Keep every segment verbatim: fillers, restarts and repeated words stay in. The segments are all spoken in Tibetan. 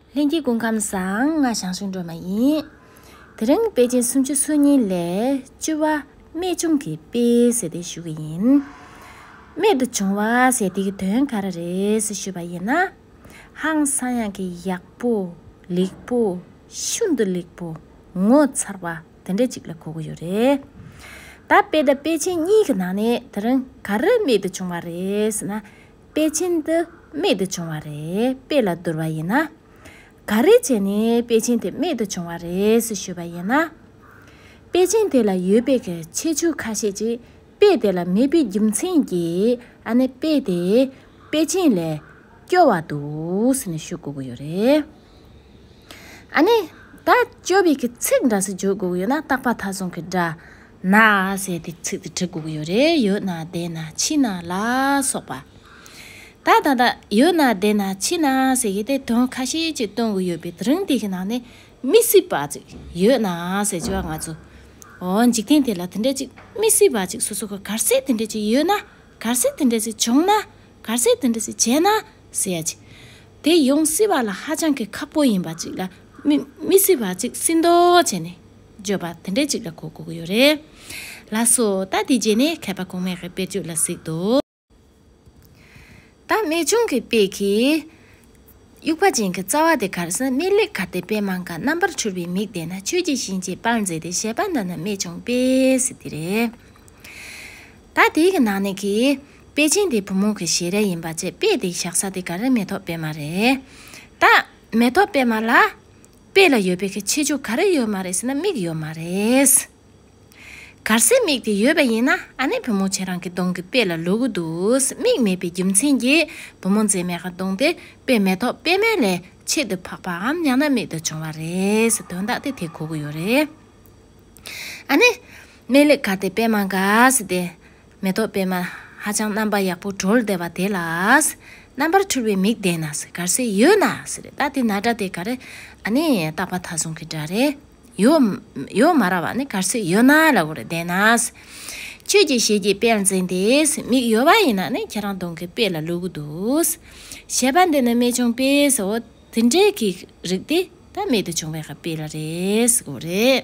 ལྷན་རྒྱས་སྐུ་ཁམས་བཟང་། ང་ཞང་ཞུང་སྒྲོལ་མ་ཡིན། དེ་རིང་དཔེ་ཅན་སུམ་ཅུ་སོ་གཉིས་ལས་བཅུ་པ་རྨད་བྱུང་གི་དཔེ་ཟེར་དེ་ཞུ་གི་ཡིན། རྨད་དུ་བྱུང་བ་ཟེར་དེ་གི་དོན་ག་རེ་རེད་ཟེར་ཞུས་པ་ཡིན་ན། ཧང་སང་ཡང་གི་ཡག་པོ། ལེགས་པོ། ཤིན་ཏུ་ལེགས་པོ། ངོ་མཚར་བ། དེ་འདྲ་ཅིག་ལ་གོ་གི་ཡོད་རེད། ད་དཔེ་དང་དཔེ་ཅན་གཉིས་ཀྱི་ནང་ནས་དེ་རིང་ག་རེ་རྨད་དུ་བྱུང་བ་རེད་ཟེར་ན། དཔེ་ཅན་དེ་རྨད་དུ་བྱུང་བ་རེད། དཔེ་ལ་བསྡུར་བ་ཡིན་ན། ག་རེ་བྱས་ནས་དཔེ་ཅན་དེ་རྨད་དུ་བྱུང་བ་རེད་ཟེར་ཞུས་པ་ཡིན་ན། དཔེ་ཅན་དེ་ལ་ཡོད་པའི་གི་ཁྱད་ཆོས་ཁ་ཤས་ཅིག་དཔེ་དེ་ལ་མེད་པའི་རྒྱུ་མཚན་གྱིས་ཨ་ནི་དཔེ་དེ་དཔེ་ཅན་ལས་སྐྱོ་བ་འདུག་ཟེར་ནས་ཞུ་དགོས་ཀྱི་ཡོད་རེད། ཨ་ནི་ད་སྐྱོ་བའི་གི་ཚིག་འདྲ་ཟེར་བརྗོད་དགོས་ཀྱི་ཡོད་ན། རྟག་པ་མཐའ་བཟུང་གི་སྒྲ་ན་ཟེར་དེ་ཚིག་དེ་འབྲི་དགོས་ཀྱི་ཡོད་རེད། ཡོད་ན་བསྡད་ན་འཆི་ན་ལ་སོགས་པ། ད་ད་ད་ཡོད་ན་བསྡད་ན་འཆི་ན་ཟེར་གི་དེ་དོན་ཁ་ཤས་ཅིག་སྟོན་གྱི་ཡོད་པའི་དེ་རིང་དེ་གི་ནང་ནས་མི་སྲིད་པ་ཅིག་ཡོད་ན་ཟེར་བྱས་པ་ང་ཚོ། འོ་འཇིག་རྟེན་དེ་ལ་དེ་འདྲ་ཅིག་མི་སྲིད་པ་ཅིག་སོ་སོ་གི་གར་སྲིད་དེ་འདྲ་ཅིག་ཡོད་ན། གར་སྲིད་དེ་འདྲ་ཅིག་བྱུང་ན། གར་སྲིད་དེ་འདྲ་ཅིག་བྱས་ན་ཟེར་ཡ་ཅིག་དེ་ཡོང་སྲིད་པ་ལ་ཧ་ཅང་གི་ཁག་པོ་ཡིན་པ་ཅིག་ལ། མི་མི་སྲིད་པ་ཅིག་སྲིད་མདོག་བྱས་ནས་བརྗོད་པ་དེ་འདྲ་ཅིག་ལ་གོ་དགོས་ཀྱི་ཡོད་རེད། ལགས་སོ། ད་དེ་རྗེས་ནས་མཁས་པ་གོང་མའི་གི་དཔེར་བརྗོད་ལ་གཟིགས་དོ། ད་རྨད་བྱུང་གི་དཔེ་གི་དབྱུག་པ་ཅན་གྱི་རྩ་བ་དེ་ག་རེ་ཟེར་ན། སྨད་ལེགས་གར་ཏེ་དཔེ་མང་ག་རྣམ་པར་འཕྲུལ་པའི་མིག་ལྡན་ན། ཆོས་ཀྱི་གཞན་གྱིས་དཔལ་མཛེས་ཏེ། བཞེད་པ་འདི་ནི་རྨད་བྱུང་དཔེ་ཟེར་དེ་རེད། ད་དེའི་གི་ནང་ནས་གི་དཔེ་ཅན་དེ་བུ་མོ་གི་ཞལ་རས་ཡིན་པ་བྱས། དཔེ་དེ་བཞག་ས་དེ་ག་རེ་མེ་ཏོག་པད་མ་རེད། ད་མེ་ཏོག་པད་མ་ལ་དཔེ་ལ་ཡོད་པའི་གི་ཁྱད་ཆོས་ག་རེ་ཡོད་མ་རེད་ཟེར་ན། མིག་ཡོད་མ་རེད། གལ་སྲིད་མིག་དེ་ཡོད་པ་ཡིན་ན། ཨ་ནི་བུ་མོ་ཁྱེད་རང་གི་གདོང་གི་དཔེ་ལ་ལོག་གི་འདུག་མིག་མེད་པའི་རྒྱུ་མཚན་གྱིས་བུ་མོ་མཛེས་མའི་གི་གདོང་དེ་དཔེ་མེ་ཏོག་པད་མ་ལས་ཆེད་དུ་འཕགས་པའམ་ཡང་ན་རྨད་དུ་བྱུང་བ་རེད་ཟེར། དོན་དག་དེ་དེ་གོ་གི་ཡོད་རེད། ཨ་ནི། སྨད་ལེགས་གར་ཏེ་དཔེ་མང་ག་ཟེར་ཏེ། མེ་ཏོག་པད་མ་ཧ་ཅང་རྣམ་པ་ཡག་པོ་གྲོལ་བསྡད་པ་དེ་ལ། རྣམ་པར་འཕྲུལ་པའི་མིག་ལྡན་ན་ཟེར། གལ་སྲིད་ཡོད་ན་ཟེར། ད་དེ་ན་སྒྲ་དེ་ག་རེ། ཨ་ནི་རྟག་པ་མཐའ་བཟུང་གི་སྒྲ་རེད། ཡོད་ཡོད་མ་རེད་པ། ཨ་ནི་གལ་སྲིད་ཡོད་ན་ལབ་དགོས་རེད། ལྡན་ན་ཟེར། ཆོས་ཀྱི་ཞལ་གྱིས་དཔལ་མཛེས་ཏེ་ཟེར། མིག་ཡོད་པ་ཡིན་ན་ནི་ཁྱེད་རང་གདོང་གི་དཔེ་ལ་ལོག་གི་འདུག་བཞེད་པ་འདི་ནི་རྨད་བྱུང་དཔེ་ཟེར། འོ་དེ་འདྲའི་གི་རིགས་དེ་ད་རྨད་དུ་བྱུང་བའི་གི་དཔེ་ལ་རེད་ཟེར་དགོས་རེད།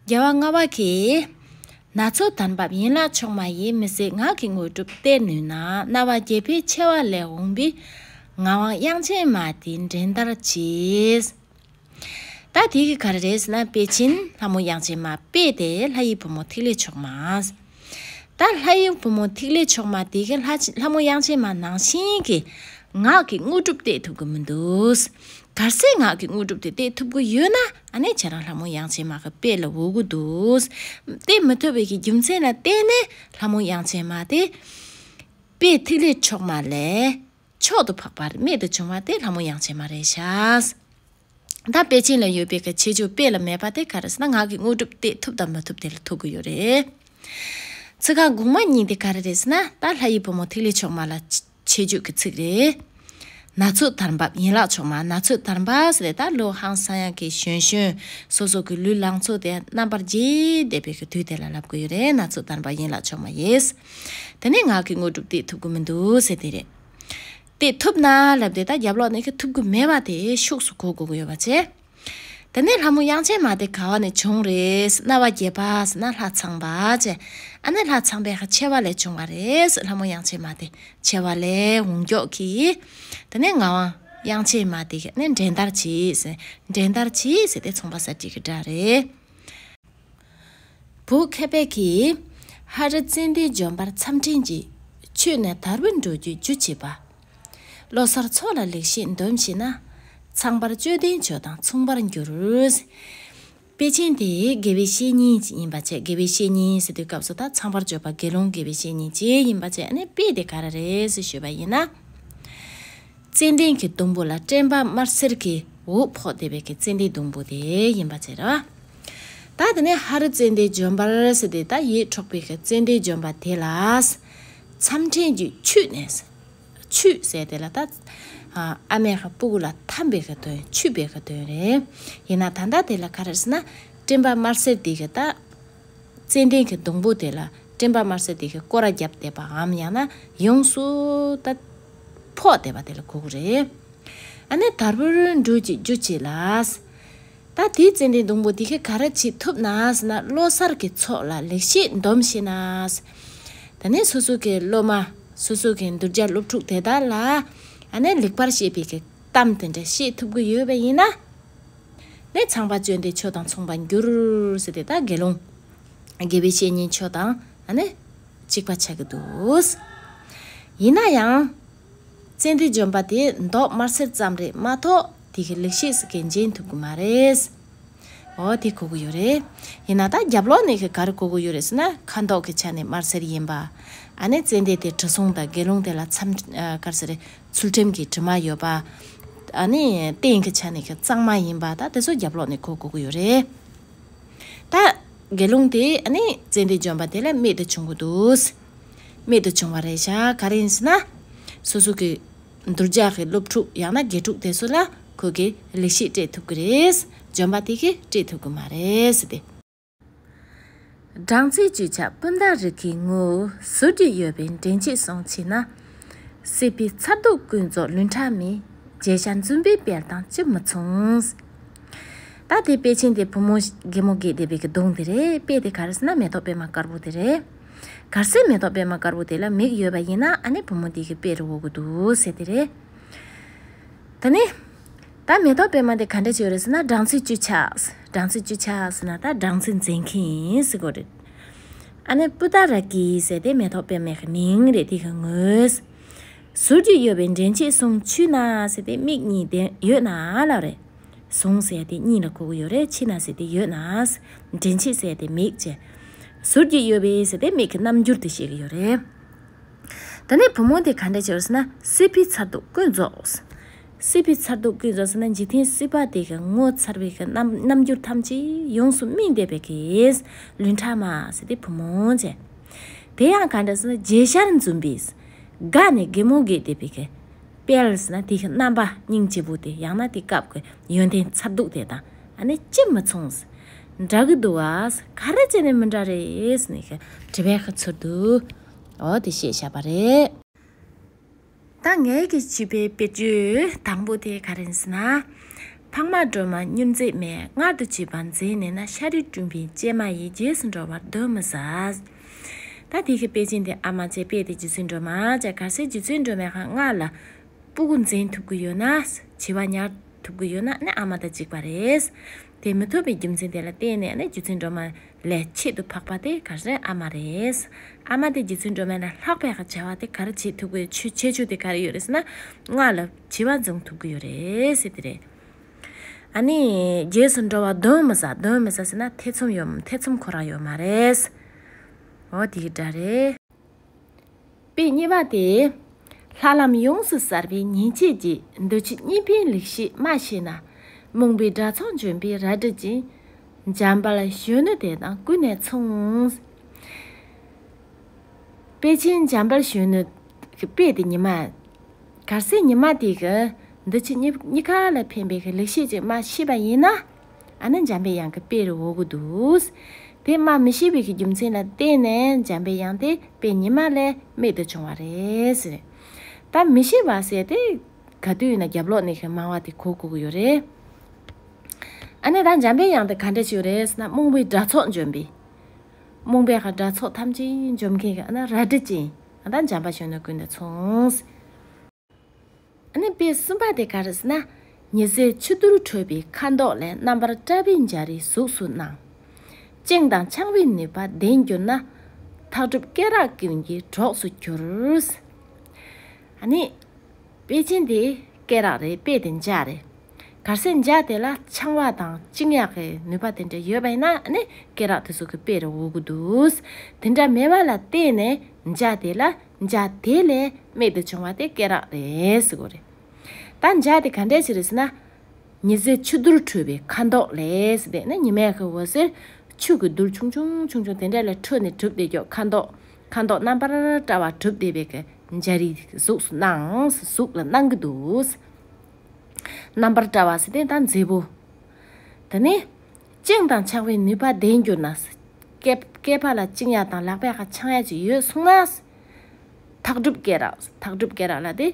རྒྱལ་བ་ལྔ་པ་གིས། ན་ཚོད་དར་འབབ་ཡན་ལག་མཆོག་མ་ཡིས། མི་ཟད་ངག་གི་དངོས་གྲུབ་སྟེར་ནུས་ན། རྣ་བ་བརྒྱད་པའི་ཆེ་བ་ལས་འོངས་པའི། ངག་དབང་དབྱངས་ཅན་མ་དེ་འགྲན་ཟླར་གྱིས། ད་དེ་གི་ག་རེ་རེད་ཟེར་ན། དཔེ་ཆེན་ལྷ་མོ་དབྱངས་ཅན་མ་དཔེ་དེ་ལྷ་ཡི་བུ་མོ་ཐིག་ལེ་མཆོག་མ། ད་ལྷ་ཡི་བུ་མོ་ཐིག་ལེ་མཆོག་མ་དེ་གི་ལྷ་ལྷ་མོ་དབྱངས་ཅན་མ་ནང་བཞིན་གྱི་ངག་གི་དངོས་གྲུབ་སྟེར་ཐུབ་ཀྱི་མི་འདུག་གལ་སྲིད་ངག་གི་དངོས་གྲུབ་དེ་སྟེར་ཐུབ་ཀྱི་ཡོད་ན། ཨ་ནི་ཁྱེད་རང་ལྷ་མོ་དབྱངས་ཅན་མ་གི་དཔེ་ལ་འོས་ཀྱི་འདུག་སྟེར་མི་ཐུབ་པའི་གི་རྒྱུ་མཚན་ལ་བརྟེན་ནས་ལྷ་མོ་དབྱངས་ཅན་མ་དེ་དཔེ་ཐིག་ལེ་མཆོག་མ་ལས་མཆོག་ཏུ་འཕགས་པ་རྨད་དུ་བྱུང་བ་དེ་ལྷ་མོ་དབྱངས་ཅན་མ་རེད་ཤག་ད་དཔེ་ཆེན་ལ་ཡོད་པའི་གི་ཁྱད་ཆོས་དཔེ་ལ་མེད་པ་དེ་ག་རེ་ཟེར་ན། ངག་གི་དངོས་གྲུབ་སྟེར་ཐུབ་དང་མ་ཐུབ་དེ་ལ་ཐུག་གི་ཡོད་རེད། ཚིག་རྐང་དགོངས་པ་གཉིས་དེ་ག་རེ་རེད་ཟེར་ན། ད་ལྷ་ཡི་བུ་མོ་ཐིག་ལེ་མཆོག་མ་ལ་ཆེ་བརྗོད་ཀྱི་ཚིག་རེད། ན་ཚོད་དར་འབབ་ཡན་ལག་མཆོག་མ། ན་ཚོད་དར་འབབ་ཟེར་ཏེ་ད་ལོ་ཧང་སང་ཡག་གི་གཞོན་གཞོན་སོ་སོ་གི་ལུས་ལང་ཚོ་དེ་རྣམ་པར་རྒྱས་བསྡད་པའི་གི་དུས་དེ་ལ་ལབ་ཀྱི་ཡོད་རེད། ན་ཚོད་དར་འབབ་ཡན་ལག་མཆོག་མ་ཡིས། དེ་ནས་ངག་གི་དངོས་གྲུབ་སྟེར་ཐུབ་ཀྱི་མི་འདུག་ཟེར་དེ་རེད། སྟེར་ཐུབ་ན་ལབ་དེ་ད་རྒྱབ་ལོགས་ནས་གི་ཐུབ་ཀྱི་མེད་པ་དེ་ཤུགས་སུ་གོ་དགོས་ཀྱི་ཡོད་པ་བྱས། དེ་ནས་ལྷ་མོ་དབྱངས་ཅན་མ་དེ་ག་བ་ནས་བྱུང་རེད། རྣ་བ་བརྒྱད་པ་ཟེར་ན་ལྷ་ཚངས་པ་བྱས། ཨ་ནི་ལྷ་ཚངས་པའི་གི་ཆེ་བ་ལས་བྱུང་བ་རེད། ལྷ་མོ་དབྱངས་ཅན་མ་དེ་ཆེ་བ་ལས་འོང་མགྱོགས་ཀྱིས། དེ་ནས་ངག་དབང་དབྱངས་ཅན་མ་དེ་གི་ནི་འགྲན་ཟླར་གྱིས་ཟེར། འགྲན་ཟླར་གྱིས་ཟེར་དེ་མཚུངས་པ་གསལ་བྱེད་ཀྱི་སྒྲ་རེད། བོད་མཁས་པའི་གིས། ཧ་རི་ཙན་དན་ལྗོན་པར་མཚམས་སྤྲིན་གྱི། ཆོད་ནས་དར་བུ་འགྲོ་རྒྱུའི་རྒྱུ་བྱེད་པ། ལོ་གསར་ཚོགས་ལ་ལེགས་བཤད་འདོམས་ཤེས་ན། ཚངས་པར་སྤྱོད་ལྡན་ཆོས་དང་མཚུངས་པར་འགྱུར། དཔེ་ཆེན་དེ་དགེ་བའི་བཤེས་གཉེན་ཅིག་ཡིན་པ་བྱས། དགེ་བའི་བཤེས་གཉེན་ཟེར་དུས་སྐབས་སུ་ད་ཚངས་པར་སྤྱོད་པ་དགེ་སློང་དགེ་བའི་བཤེས་གཉེན་ཅིག་ཡིན་པ་བྱས། ཨ་ནི་དཔེ་དེ་ག་རེ་རེད་ཟེར་ཞུས་པ་ཡིན་ན། ཙན་དན་གྱི་སྡོང་པོ་ལ་སྤྲིན་པ་དམར་སེར་གྱི་འོད་ཕོག་བསྡད་པའི་གི་ཙན་དན་སྡོང་པོ་དེ་ཡིན་པ་བྱས་རེད་བ། ད་དེ་ནས་ཧ་རི་ཙན་དན་ལྗོན་པར་ཟེར་ཏེ་ད་ཡིད་འཕྲོག་པའི་གི་ཙན་དན་ལྗོན་པ་དེ་ལ། མཚམས་སྤྲིན་གྱིས་ཆུད་ནས། ཆུད་ཟེར་དེ་ལ་ད། ཨ་མའི་གི་སྤུ་གུ་ལ་འཐམས་པའི་གི་དོན། ཆུད་པའི་གི་དོན་རེད། ཡིན་ན་ད་ལྟ་དེ་ལ་ག་རེ་ཟེར་ན། སྤྲིན་པ་དམར་སེར་དེ་གི་ད། ཙན་དན་གྱི་སྡོང་པོ་དེ་ལ་སྤྲིན་པ་དམར་སེར་དེ་གི་སྐོར་ར་བརྒྱབ་བསྡད་པའམ་ཡང་ན་ཡོངས་སུ་ད་ཕོག་བསྡད་པ་དེ་ལ་གོ་གི་རེད། ཨ་ནི་དར་བུར་འབྲུ་གཅིག་རྒྱུ་བྱེད་ལ། ད་དེའི་ཙན་དན་སྡོང་པོ་དེ་གིས་ག་རེ་བྱེད་ཐུབ་ན་ཟེར་ན། བློ་གསར་གྱི་ཚོགས་ལ་ལེགས་བཤད་འདོམས་ཤེས་ན། ད་ནི་སོ་སོ་གི་སློབ་མ། སོ་སོ་གི་གདུལ་བྱ་སློབ་ཕྲུག་དེ་དག་ལ་ཨ་ནི་ལེགས་པར་བཤད་པའི་གི་གཏམ་དེ་འདྲ་བཤད་ཐུབ་ཀྱི་ཡོད་པ་ཡིན་ན། ནི་ཚངས་པ་སྤྱོད་འདི་ཆོས་དང་མཚུངས་པར་འགྱུར་ཟེར་ཏེ། ད་དགེ་སློང་དགེ་བའི་བཤེས་གཉེན་ཆོས་དང་ཨ་ནི་གཅིག་པ་ཆགས་ཀྱི་འདུག། ཡིན་ན་ཡང་། ཙན་དན་ལྗོན་པ་དེ་མདོག་དམར་སེར་ཙམ་རེད་མ་གཏོགས་དེ་གི་ལེགས་བཤད་ཟེར་མཁན་འབྱིན་ཐུབ་ཀྱི་མ་རེད། འོ་དེ་གོ་གི་ཡོད་རེད། ཡིན་ན་ད་རྒྱབ་ལོགས་ནས་གི་ག་རེ་གོ་གི་ཡོད་རེད་ཟེར་ན། ཁ་མདོག་གི་ཆ་ནས་དམར་སེར་ཡིན་པ། ཨ་ནི་ཙན་དན་དེ་དྲི་བསུང་དང་དགེ་སློང་དེ་ལ་ཚམ་ཨ་ག་རེ་ཟེར་རེད། ཚུལ་ཁྲིམས་ཀྱི་དྲི་མ་ཡོད་པ། ཨ་ནི་རྟེན་གྱི་ཆ་ནས་གི་གཙང་མ་ཡིན་པ། ད་དེ་ཚོ་རྒྱབ་ལོགས་ནས་གོ་གོ་གི་ཡོད་རེད། ད་དགེ་སློང་དེ་ཨ་ནི་ཙན་དན་ལྗོན་པ་དེ་ལ་རྨད་དུ་བྱུང་གི་འདུག། རྨད་དུ་བྱུང་བ་རེད་ཤག། ག་རེ་ཡིན་ཟེར་ན། སོ་སོ་གི་གདུལ་བྱ་གི་སློབ་ཕྲུག་ཡང་ན་དགེ་ཕྲུག་དེ་ཚོ་ལ་ཁོ་གིས་ལེགས་བཤད་སྤྲད་ཐུབ་ཀྱི་རེད། ལྗོན་པ་དེ་གིས་སྤྲད་ཐུབ་ཀྱི་མ་རེད་ཟེར་ཏེ། སྦྲང་རྩི་བཅུད་ཆགས་སྤུན་ཟླ་རིགས་ཀྱི་ངོ་། ཟུར་གྱིས་གཡོ་བའི་འདྲེན་བྱེད་སོང་ཕྱིན་ན། སྲིད་པའི་མཚར་སྡུག་ཀུན་རྫོགས་ལུས་ཕྲ་མའི། རྗེས་ཤར་འཛུམ་པའི་དཔལ་དང་ཅི་མི་མཚུངས། ད་དེ་དཔེ་ཅན་དེ་བུ་མོ་གད་མོ་བགད་བསྡད་པའི་གི་གདོང་དེ་རེད། དཔེ་དེ་ག་རེ་ཟེར་ན་མེ་ཏོག་པད་མ་དཀར་པོ་དེ་རེད། གལ་སྲིད་མེ་ཏོག་པད་མ་དཀར་པོ་དེ་ལ་མིག་ཡོད་པ་ཡིན་ན་ཨ་ནི་བུ་མོ་དེ་གི་དཔེ་རུ་འོང་གི་འདུག་ཟེར་དེ་རེད། ད་ནི། ད་མེ་ཏོག་པད་མ་དེ་ག་འདྲ་ཅིག་ཡོད་རེད་ཟེར་ན། སྦྲང་རྩི་བཅུད་ཆགས། སྦྲང་རྩི་བཅུད་ཆགས་ཟེར་ན་ད་སྦྲང་རྩི་འཛིན་མཁན་ཟེར་དགོས་རེད། ཨ་ནི་སྤུན་ཟླ་རིགས་ཀྱི་ཟེར་དེ་མེ་ཏོག་པད་མའི་མིང་རེད། དེ་གི་ངོས། ཟུར་གྱིས་གཡོ་བའི་འདྲེན་བྱེད་སོང་ཕྱིན་ན་ཟེར་དེ་མིག་གཉིས་དེ་ཡོད་ན་ལབ་རེད། སོང་ཟེར་དེ་གཉིས་ལ་གོ་གི་ཡོད་རེད། ཕྱིན་ན་ཟེར་དེ་ཡོད་ན། འདྲེན་བྱེད་ཟེར་དེ་མིག་བྱས། ཟུར་གྱིས་གཡོ་བའི་ཟེར་དེ་མིག་གི་རྣམ་འགྱུར་དེ་བཤད་གི་ཡོད་རེད། ད་ནི་བུ་མོ་དེ་ག་འདྲ་བྱས་ཟེར་ན། སྲིད་པའི་མཚར་སྡུག་ཀུན་རྫོགས། སྲིད་པའི་མཚར་སྡུག་ཀུན་རྫོགས་ཟེར་ན་འཇིག་རྟེན་སྲིད་པ་དེ་གི་ངོ་མཚར་བའི་གི་རྣམ་རྣམ་འགྱུར་ཐམས་ཅད་ཡོངས་སུ་སྨིན་བསྡད་པའི་གི་ལུས་ཕྲ་མ་ཟེར་དེ་བུ་མོ་བྱས། དེ་ཡང་ག་འདྲ་ཟེར་ན་རྗེས་ཤར་འཛུམ་པའི། དགའ་ནས་གད་མོ་བགད་བསྡད་པའི་གི་དཔལ་ཟེར་ན་དེ་གི་རྣམ་པ་སྙིང་རྗེ་པོ་དེ། ཡང་ན་དེ་སྐབས་ཀྱི་ཡོན་ཏན་མཚར་སྡུག་དེ་དང་ཨ་ནི་ཅི་མི་མཚུངས། འདྲ་གི་འདུག་བ། ག་རེ་བྱས་ནས་མི་འདྲ་རེད་ཟེར་ནས་གི་དྲི་བའི་གི་ཚུལ་དུ་འོ་དེ་བཤད་བཞག་པ་རེད། ད་ངའི་གི་བྱིས་པའི་དཔེ་བརྗོད་དང་པོ་དེ་ག་རེ་ཡིན་ཟེར་ན། འཕགས་མ་སྒྲོལ་མ་མྱུར་མཛད་མས། མངལ་དུ་བྱིས་པ་འཛིན་ནུས་ན། ཤ་རུས་བསྐྲུན་པའི་གཅེས་མ་ཡིས། རྗེས་སུ་འགྲོ་བར་གདོན་མི་ཟ། ད་དེ་གི་དཔེ་ཅན་དེ་ཨ་མ་བྱས། དཔེ་དེ་རྗེ་བཙུན་སྒྲོལ་མ་བྱས། གལ་སྲིད་རྗེ་བཙུན་སྒྲོལ་མས་ཁ་མངལ་ལ་སྤུ་གུ་འཛིན་ཐུབ་ཀྱི་ཡོད་ན། བྱིས་པ་ཉར་ཐུབ་ཀྱི་ཡོད་ན་ནི་ཨ་མ་དང་གཅིག་པ་རེད། དེ་མི་ཐུབ་པའི་རྒྱུ་མཚན་དེ་ལ་བརྟེན་ནས་ནི་རྗེ་བཙུན་སྒྲོལ་མ་ལས་ཆེད་དུ་འཕགས་པ་དེ་ག་རེ་ཨ་མ་རེད། ཨ་མ་དེ་རྗེ་བཙུན་སྒྲོལ་མ་ལས་ལྷག་པའི་གི་བྱ་བ་དེ་ག་རེ་བྱེད་ཐུབ་ཀྱི་ཡོད། ཆོས་ཆེ་ཆུང་དེ་ག་རེ་ཡོད་རེད་ཟེར་ན། མངལ་ལ་བྱིས་པ་འཛིན་ཐུབ་ཀྱི་ཡོད་རེད་ཟེར་དེ་རེད། ཨ་ནི་རྗེས་སུ་འགྲོ་བར་གདོན་མི་ཟ། གདོན་མི་ཟ་ཟེར་ན་ཐེ་ཚོམ་ཡོད། ཐེ་ཚོམ་ཁོ་རང་ཡོད་མ་རེད། འོ་དེ་གི་སྒྲ་རེད། དཔེ་གཉིས་པ་དེ། ལྷ་ལམ་ཡོངས་སུ་གསལ་བའི་ཉིན་བྱེད་ཀྱི། འདུ་བྱེད་གཉིས་པའི་ལེགས་བཤད་སྨྲ་ཤེས་ན། རྨོངས་པའི་དགྲ་ཚོགས་འཇོམས་པའི་རལ་གྲི་ཅན། འཇམ་དཔལ་གཞོན་ནུ་དེ་དང་ཀུན་ནས་མཚུངས། དཔེ་ཅན་འཇམ་དཔལ་གཞོན་ནུ་གི་དཔེ་དེ་ཉི་མ། གལ་སྲིད་ཉི་མ་དེ་གི་འདུ་བྱེད་གཉིས་གཉིས་ཀ་ལ་ཕན་པའི་གི་ལེགས་བཤད་ཅིག་སྨྲ་ཤེས་པ་ཡིན་ན། ཨ་ནི་འཇམ་པའི་དབྱངས་ཀྱི་དཔེ་རུ་འོ་གི་འདུག། དེ་སྨྲ་མི་ཤེས་པའི་གི་རྒྱུ་མཚན་ལ་བརྟེན་ནས་འཇམ་པའི་དབྱངས་དེ་དཔེ་ཉི་མ་ལས་རྨད་དུ་བྱུང་བ་རེད་ཟེར། ད་མི་ཤེས་པ་ཟེར་དེ་ག་དུས་ཡིན་ན་རྒྱབ་ལོགས་ནས་གི་སྨྲ་བ་དེ་གོ་དགོས་ཀྱི་ཡོད་རེད། ཨ་ནི་ད་འཇམ་པའི་དབྱངས་དེ་ག་འདྲ་ཞིག་རེད་ཟེར་ན། རྨོངས་པའི་དགྲ་ཚོགས་འཇོམས་པའི། རྨོངས་པའི་གི་དགྲ་ཚོགས་ཐམས་ཅད་འཇོམས་མཁན་གི་ཨ་ནི་རལ་གྲི་ཅན། ཨ་ད་འཇམ་དཔལ་གཞོན་ནུ་ཀུན་ནས་མཚུངས། ཨ་ནི་དཔེ་གསུམ་པ་དེ་ག་རེ་ཟེར་ན། ཉི་ཟེར་ཆུ་རྡུལ་འཕྲོས་པའི་ཁ་མདོག་ལས། རྣམ་པར་བཀྲ་བའི་འཇའ་རིས་གཟུགས་སུ་སྣང་། ཅིང་དང་འཆང་བའི་ནུས་པ་ལྡན་གྱུར་ན། ཐགས་སྒྲུབ་སྐེ་རགས་ཀུན་གྱི་གྲོགས་སུ་གྱུར། ཨ་ནི། དཔེ་ཅན་དེ་སྐེ་རགས་རེད། དཔེ་དེ་འཇའ་རེད། གལ་སྲིད་འཇའ་དེ་ལ་འཆང་བ་དང་བཅིངས་ཡག་གི་ནུས་པ་དེ་འདྲ་ཡོད་པ་ཡིན་ན་ཨ་ནི་སྐེ་རགས་དེ་ཚོ་གི་དཔེ་རུ་འོ་གི་འདུག། དེ་འདྲ་མེད་པ་ལ་བརྟེན་ནས་འཇའ་དེ་ལ། འཇའ་དེ་ལས་རྨད་དུ་བྱུང་བ་དེ་སྐེ་རགས་རེད་ཟེར་གོ་རེད། ད་འཇའ་དེ་ག་འདྲས་ཞིག་རེད་ཟེར་ན། ཉི་ཟེར་ཆུ་རྡུལ་འཕྲོས་པའི་ཁ་མདོག་ལས་ཟེར་ཏེ་ནི་ཉི་མའི་གི་འོད་ཟེར་ཆུ་གི་རྡུལ་ཆུང་ཆུང་ཆུང་ཆུང་དེ་འདྲ་ལས་འཕྲོས་ནས་གྲུབ་བསྡད་ཀྱོག་ཁ་མདོག། ཁ་མདོག་རྣམ་པར་བཀྲ་བ་གྲུབ་བསྡད་པའི་གི་འཇའ་རིས་གཟུགས་སུ་སྣང་། གཟུགས་ལ་སྣང་གི་འདུག། རྣམ་པར་བཀྲ་བ་ཟེར་ཏེ་ད་མཛེས་པོ། དེ་ནས་བཅིངས་དང་འཆང་བའི་ནུས་པ་ལྡན་གྱུར་ན། སྐེད་སྐེད་པ་ལ་བཅིངས་ཡག་དང་ལག་པའི་ཁ་འཆང་ཡག་ཅིག་ཡོད་སོང་ན། ཐགས་སྒྲུབ་སྐེ་རགས། ཐགས་སྒྲུབ་སྐེ་རགས་ལ་དེ།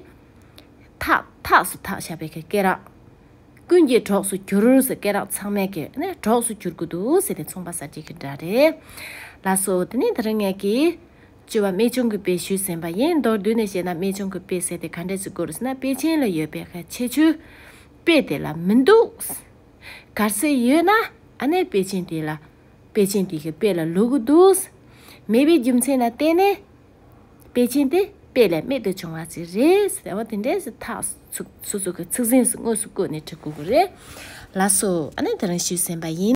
ཐག་ཐག་སུ་ཐག་བཞག་པའི་གི་སྐེ་རགས། ཀུན་གྱི་གྲོགས་སུ་གྱུར་ཟེར། སྐེ་རགས་ཚང་མས་ཀྱི་ནི་གྲོགས་སུ་གྱུར་དགོས་འདུག་ཟེར་ཏེ་མཚུངས་པ་གསལ་བྱེད་ཀྱི་སྒྲ་རེད། ལགས་སོ། དེ་ནས་དེ་རིང་ངས་ཀྱི་བཅུ་པ་རྨད་བྱུང་གི་དཔེ་ཞུས་ཟིན་པ་ཡིན། མདོར་བསྡུས་ནས་བཤད་ན་རྨད་བྱུང་གི་དཔེ་ཟེར་ཏེ་ག་འདྲས་ཅིག་དགོས་རེད་ཟེར་ན། དཔེ་ཅན་ལ་ཡོད་པའི་གི་ཁྱད་ཆོས་དཔེ་དེ་ལ་མི་འདུག་གལ་སྲིད་ཡོད་ན་ཨ་ནི་དཔེ་ཅན་དེ་ལ་དཔེ་ཅན་དེ་གི་དཔེ་ལ་ལུས་ཀྱི་འདུག་མེད་པའི་རྒྱུ་མཚན་ལ་བརྟེན་ནས་དཔེ་ཅན་དེ་དཔེ་ལས་རྨད་དུ་བྱུང་བ་ཅིག་རེད་ཟེར་བ་དེ་འདྲས་སུ་ཐག་སུ་སུ་སུ་གི་ཚིག་ཟིན་སུ་དངོས་སུ་བཀོད་ནས་འབྲི་དགོས་ཀྱི་རེད། ལགས་སོ། ཨ་ནི་དེ་རིང་ཞུས་ཟིན་པ་ཡིན།